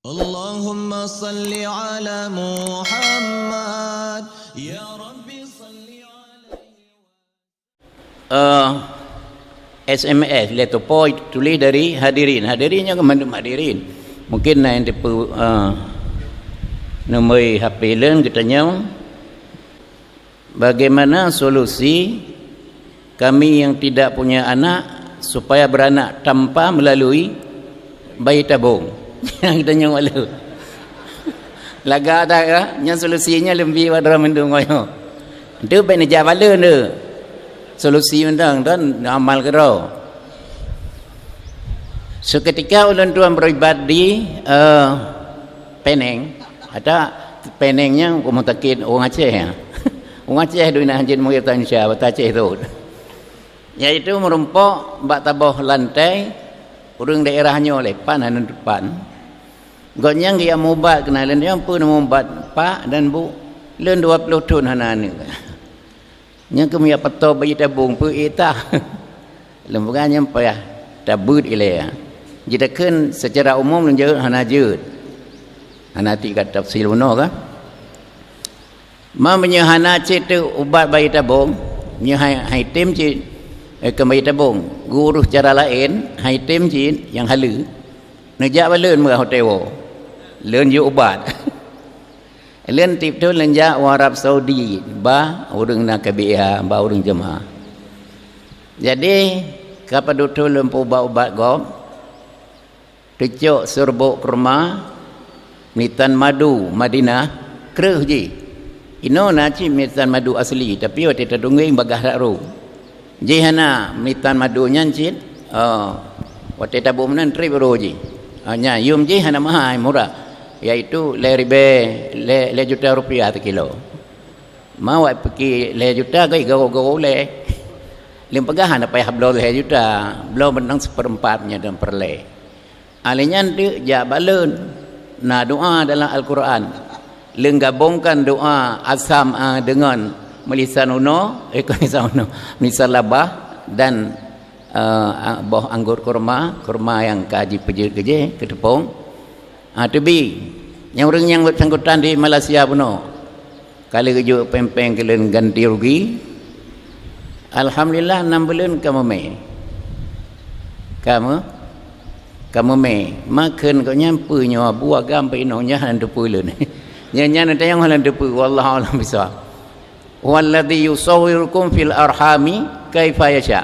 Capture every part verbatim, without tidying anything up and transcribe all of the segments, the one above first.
Allahumma salli ala Muhammad, ya Rabbi salli alaihi. Eh, S M S lé teupeu tuléh dari hadirin. Hadirin nyan mandum hadirin. Mungkin na nyang teupeu, eh, nomor H P lôn geutanyong. Bagaimana solusi kami yang tidak punya anak supaya beranak tanpa melalui bayi tabung? Nyang tanyong malu. Lagak dah ya, nyang solusinya lebih pada mandum ngoyo. Itu baik neujak baleun tu. Solusi undang dan amal keudroe. Seketika ulôn tuan beuribadah di, eh, Peneng, ada Peneng nyang rumah sakit orang Aceh, ya. Orang Aceh duna hanjeuet murit Indonesia, bata Aceh tu. Yaitu meurumpok bak taboh lantai ureuëng daerah nyoe lé pan hana teumpat. Gobnyan geujak mubat keunan lôn, "Nyoe peue mubat, Pak dan Bu? Lôn dua ploh thon hana aneuëk." Nyang keumiet pato bayi tabung peu ita. Lôn peugah nyang payah tabeuet ilée. Jitakheun secara umum lôn jeuet hana jeuet. Hana tiga tafsir bunoe kan? Ma meunyoe hana cit teu ubat bayi tabung, nyoe hai, hai tem cit, eh, keu bayi tabung. Gurus cara laén, hai tem cit nyang haleue. Neujak baleuen meurah hotel woe. Leuen jeuet ubat. Leuen tieb thon leuen jak u Arab Saudi, ba ureuëng na K B A, ba ureuëng jeumaah. Jadi, ka padub thon leuen peuubat-ubat gob, teucok seurbok keurma, mitan madu Madinah, kreueh jih. Inoe na cit mitan madu asli, tapi watée tatunggeng bagaih that ru. Jih hana mitan madu nyan cit, oh, watée tabôh meunan treb ru jih. Oh, nyan yum jih hana mahai, murah, yaitu lhée ribée, lhée, lhée juta rupiah sikilo. Ma awak pike lhée juta, gawok-gawok ulée. Lôn peugah hana payah bloe lhée juta, bloe meunan seupeurempat nyan dan peureulée. Alèh nyan teuk jak bak leuen. Na doa dalam Al-Quran. Leuen gabongkan doa asam, a, deungon meulisan unoe, eh, kon meulisan unoe, meulisan labah dan, eh, a, boh anggôt kurma, kurma nyang ka jipeujeuet keujih, keuteupông. A, teubi. Nyang ureuëng nyang bersangkutan di Malaysia bunoe. Ka lheueh geujok péng-péng keu leuen ganti rugi. Alhamdulillah, nam buleuen ka meumè. Ka meu-, ka meumè. Makheun gobnyan peue nyoe, bu agam peuinong nyan hana teupeu leuen. Nyan, nyan tanyong hana teupeu. Wallahu a'lam bishawab. Huwallazi yusawwirukum fil arhami kaifa yasha.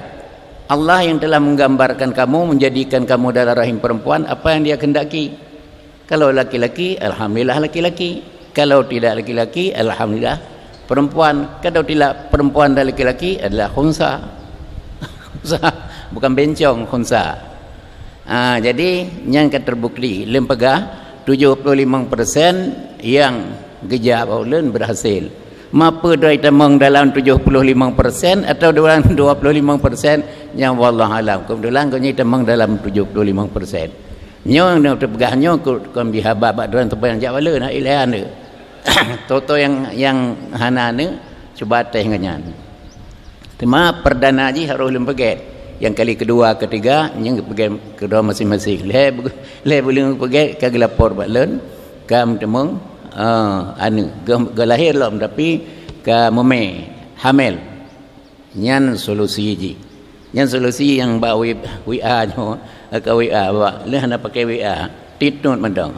Allah yang telah menggambarkan kamu, menjadikan kamu dalam rahim perempuan apa yang Dia kehendaki. Kalau laki-laki, alhamdulillah laki-laki. Kalau tidak laki-laki, alhamdulillah perempuan. Kalau tidak perempuan dan laki-laki adalah khunsa. Khunsa, bukan bencong, khunsa. Ha, jadi, nyan ka terbukti. Lôn peugah, tujuh puluh lima persen nyang geujak bak ulôn berhasil. Ma peue droe tamong dalam tujuh puluh lima persen atau dalam dua puluh lima persen, nyan wallahu alam. Kebetulan gobnyan tamong dalam tujuh puluh lima persen. Nyoe nyang teupeugah nyoe kon, kon bihaba bak droe teupeugah jak baleuen, na ilée aneuëk. Toto nyang, nyang hana aneuëk, cuba tes ngon nyan. Teuma perdana jih harôh lôn peugét. Nyang kali keudua, keutiga, nyang peugét keudroe maséng-maséng. Lhée bu-, lhée buleuen peugét ka geulapor bak lôn, ka meuteumong, eh, aneuëk. Geu-, geulahé lom, tapi ka meumè, hamil. Nyan solusi jih. Nyan solusi nyang bak wi-, W A nyoe, ka W A bak. Lheueh hana pakai W A, tieb tuet mantong.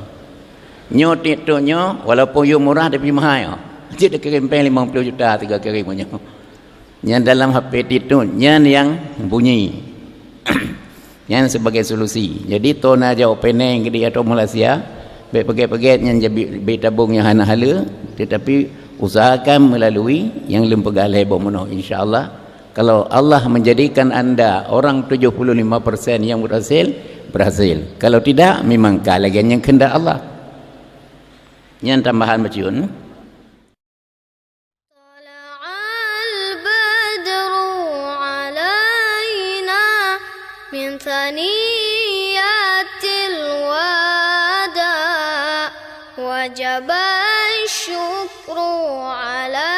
Nyoe tieb tuet nyoe, walaupun yum murah tapi mahai. Cit takirém péng limong ploh juta sigoe kirém nyoe. Nyan dalam H P tieb tuet, nyan nyang bunyi. Nyan sebagai solusi. Jadi, toh na jak u Penang keudéh atau Malaysia, bék peugét-peugét nyan jadi bayi tabung nyang hana haleue, tetapi usahakan melalui nyang lôn peugah lhée boh meunoe, insya Allah. Kalau Allah menjadikan anda orang tujuh puluh lima persen yang berhasil, berhasil. Kalau tidak, memang ka lagée nyang kehendak Allah. Nyan tambahan bacut. طلع البدر علينا من ثنيات الوداع وجب الشكر على